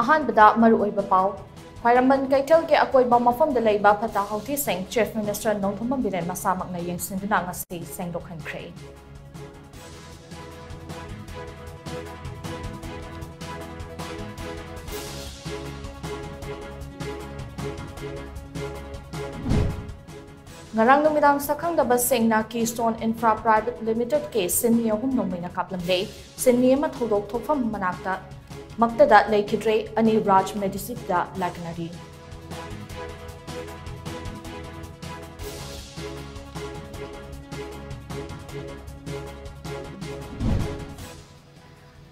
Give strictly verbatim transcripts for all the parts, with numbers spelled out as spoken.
ꯑꯍꯥꯟꯕꯗ ꯃꯔꯨꯑꯣꯏꯕ ꯄꯥꯎ꯫ ꯈ꯭ꯋꯥꯏꯔꯝꯕꯟ ꯀꯩꯊꯦꯜꯒꯤ ꯑꯀꯣꯏꯕ ꯃꯐꯝꯗ ꯂꯩꯕ ꯐꯠꯇ ꯍꯥꯎꯊꯤꯁꯤꯡ Chief Minister ꯅꯣꯡꯊꯣꯝꯕꯝ ꯕꯤꯔꯦꯟ ꯃꯁꯥꯃꯛꯅ ꯌꯦꯡꯁꯤꯟꯗꯨꯅ ꯉꯁꯤ ꯁꯦꯡꯗꯣꯛꯍꯟꯈ꯭ꯔꯦ꯫ ꯉꯔꯥꯡ ꯅꯨꯃꯤꯗꯥꯡ ꯁꯛꯈꯪꯗꯕꯁꯤꯡꯅ Keystone Infra Private Limited ꯀꯤ ꯁꯤꯟꯃꯤ ꯑꯍꯨꯝ ꯅꯣꯡꯃꯩꯅ ꯀꯥꯞꯂꯝꯂꯦ꯫ ꯁꯤꯟꯃꯤ ꯑꯃ ꯊꯧꯗꯣꯛ ꯊꯣꯛꯐꯝ ꯃꯅꯥꯛꯇ ꯃꯛꯇꯗ ꯂꯩꯈꯤꯗ꯭ꯔꯦ, ꯑꯅꯤ ꯔꯥꯖ ꯃꯦꯗꯤꯁꯤꯇꯤꯗ ꯂꯥꯛꯅꯔꯤ꯫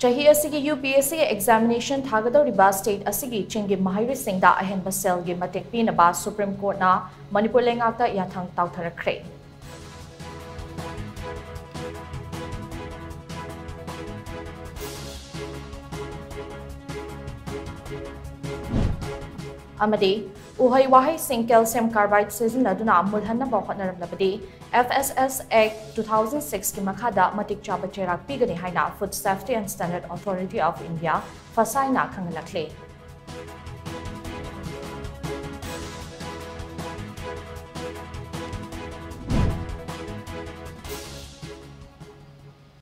ꯆꯍꯤ ꯑꯁꯤꯒꯤ UPSC examination ꯊꯥꯒꯗꯧꯔꯤꯕ state ꯑꯁꯤꯒꯤ ꯆꯤꯡꯒꯤ ꯃꯍꯩꯔꯣꯏꯁꯤꯡꯗ ꯑꯍꯦꯟꯕ ꯁꯦꯜꯒꯤ ꯃꯇꯦꯡ ꯄꯤꯅꯕ Supreme Courtꯅ ꯃꯅꯤꯄꯨꯔ ꯂꯩꯉꯥꯛꯇ ꯌꯥꯊꯪ ꯇꯥꯎꯊꯔꯛꯈ꯭ꯔꯦ꯫ ꯑꯃꯗꯤ ꯎꯍꯩ ꯋꯥꯍꯩꯁꯤꯡ calcium carbide ꯁꯤꯖꯤꯟꯅꯗꯨꯅ ꯃꯨꯜꯍꯟꯅꯕ ꯍꯣꯠꯅꯔꯝꯂꯕꯗꯤ FSS Act two thousand six ꯀꯤ ꯃꯈꯥꯗ ꯃꯇꯤꯛ ꯆꯥꯕ ꯆꯩꯔꯥꯛ ꯄꯤꯒꯅꯤ ꯍꯥꯏꯅ Food Safety and Standard Authority of India, ꯐꯁꯥꯏꯅ ꯈꯪꯍꯜꯂꯛꯂꯤ꯫